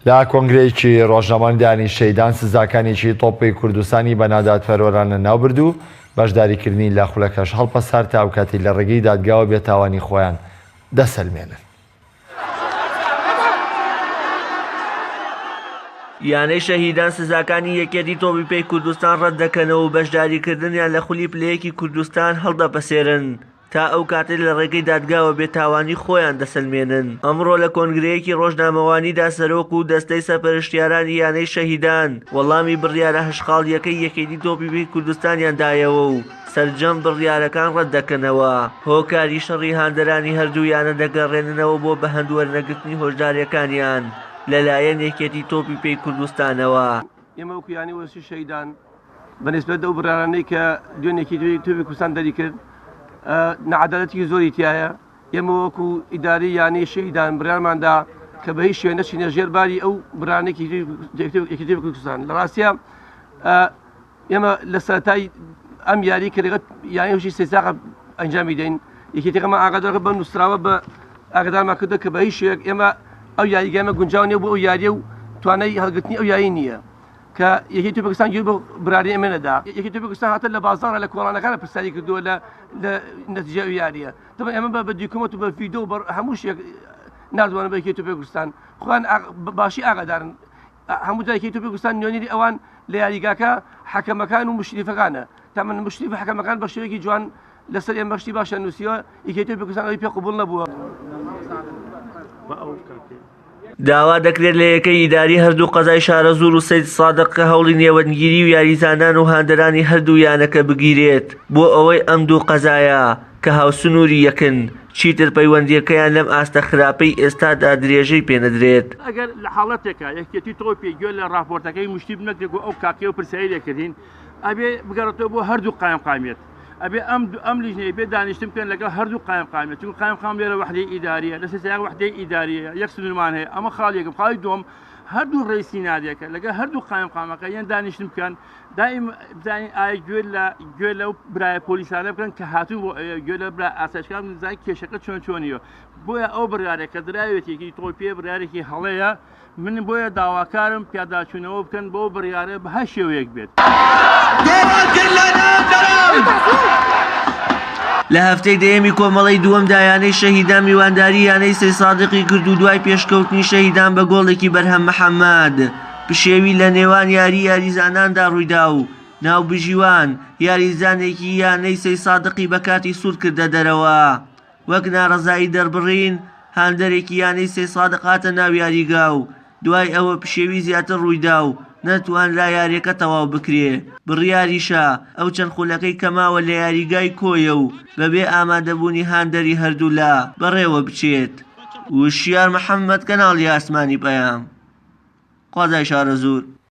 لە کۆنگرەیەکی ڕۆژنامەوانیدا شەیدان سزاکانێکی تۆپی کوردستانی بە نادادپەروەرانە ناوبرد و بەشداریکردنی لە خولەکەش هەڵپەسارد تا ئەوکاتەی لە ڕێگەی دادگاوە بێتاوانی خۆیان دەسەلمێنن. یانەی شەهیدان سزاکانی یەکێتی تۆپی پێی کوردستان ڕەتدەکەنەوە و بەشداریکردنیان لە خولی پلەیەکی کوردستان هەڵدەپەسێرن. تا ئەو کاتەی لە ڕێگەی دادگاوە بێتاوانی خۆیان دەسەلمێنن. ئەمڕۆ لە کۆنگرەیەکی ڕۆژنامەوانیدا سەرۆک و دەستەی سەرپەرشتیارانی یانەی شەهیدان وەڵامی بڕیارە هەشت خاڵییەکەی یەکێتی تۆپی پێی کوردستانیان دایەوە و سەرجەم بڕیارەکان ڕەتدەکەنەوە. هۆکاری شەڕی هاندەرانی هەردوو یانە دەگەڕێننەوە بۆ بەهەند وەرنەگرتنی هۆشدارییەکانیان لەلایەن یەکێتی تۆپی پێی کوردستانەوە. ئێمە وەکو یانەی وەرزشی شەهیدان بە نسبەت ئەو بڕیارانەی کە دوێنێ یەکێتی تۆپی کوردستان دەری کرد نەعادالەتێکی زۆری تایە ئێمە وەکو ئیداری یانەی شەهیدان بڕیارماندا کە بە هیچ شوێن نەچینە ژێر باری ئەو بڕانێکی یەکێتی کوردستان لە ڕاستە ئێمە لە سەرەتای ئەم یاری کە لەگەڵ یانەی هوشی سێساقە ئەنجامی دەین یەکێتیەکەمان ئاگادار بە نووسراوە بە ئاگادارمان کردو کە بە هیچ شوێک ئێمە ئەو یاریگەمە گونجاو نیە بۆ ئەو یاریە و توانای هەڵگرتنی ئەو یاری نییە کە یەکێتی پاکستان گوێ بە براری ئێمە نەدا یەکێتی پاکستان هاتە لە بازاڕە لە کۆڵانەکانە پرسیاری کردووە لە لە نەتیجە ئەو یاریە دەبێت ئێمە بە دیکۆمەت و بە ڤیدۆ بە هەموو شتێک ناردوانە بە یەکێتی پاکستان خۆیان باشی ئاگادارن هەموو جارێک یەکێتی پاکستان نوێنەری ئەوان لە یاریگاکە حەکەمەکان و مشریفەکانە تا من مشریف حەکەمەکان بە شێوەیەکی جوان لەسەر ئێمە شتی باشیان نووسیوە یەکێتی پاکستان ئەوەی پێ قبوڵ نەبووە. داوا دەکرێت لە یەکەی ئیداری هەردوو قەزای شارەزوور و سەیدسادق کە هەوڵی نێوەندگیری و یاریزانان و هاندەرانی هەردوو یانەکە بگیرێت بۆ ئەوەی ئەم دوو قەزایە کە هاوسنووری یەکن چیتر پەیوەندییەکەیان لەم ئاستە خراپەی ئێستادا درێژەی پێنەدرێت. ئەگەر لە حاڵەتێکا یەکێتی تۆپی گوێ لە ڕاپۆرتەکەی مشتیب نەگرێت و ئەو کاکەیە و پرسیاری لێکردین ئەبێ بگەڕێتەوە بۆ هەردوو قایمقامیەت ئەبێ ئەم ئەم لیژنەیە بێ دانیشتن بکەن لەگەڵ هەردوو قایمقامیەت چونکە قایمقام لێرە وەحدەی ئیداریە لە سێ وەحدەی ئیداریە یەک سنوورمان هەیە ئەمە خاڵ یەکەم خاڵی دووەم هەردوو ڕئیسی نادیەکە لەگەڵ هەردوو قایمقامەکە یان دانیشتن بکەن دایم بزانین ئایا گوێ لە گوێ لەو برایە پۆلیسانە بکەن کە هاتوون بۆ ئەوێ گوێ لە برا ئاسایشکان بزانین کێشەکە چۆن چۆنیە بۆیە ئەو بڕیارێک کە دراوێتێکی تۆپێ بڕیارێکی هەڵەیە من بۆیە داواکارم پیاداچوونەوە بکەن بەو بڕیارە بە هەر شێوەیەک بێت. لە هەفتەی دەیەمی کۆمەڵەی دووەمدا یانەی شەهیدان میوانداری یانەی سەیسادقی کرد و دوای پێشکەوتنی شەهیدان بە گۆڵێکی بەرهەم محەممەد پشێوی لە نێوان یاری یاریزاناندا ڕوویدا و ناوبژیوان یاریزانێکی یانەی سەیسادقی بە کارتی سوور کردە دەرەوە. وەک ناڕەزایی دەربڕین، هاندەرێکی یانەی سەیسادق هاتە ناو یاریگا و دوای ئەوە پشێوی زیاتر ڕوویدا و نەتوانرا یارییەکە تەواو بکرێ، بڕیاریشە ئەو چەند خولەکەی کە ماوە لە یاریگای کۆیە و بەبێ ئامادەبوونی هاندەری هەردوولا بەڕێوەبچێت. وشیار محەمەد، کەناڵی ئاسمانی پەیام، قەزای شارەزوور.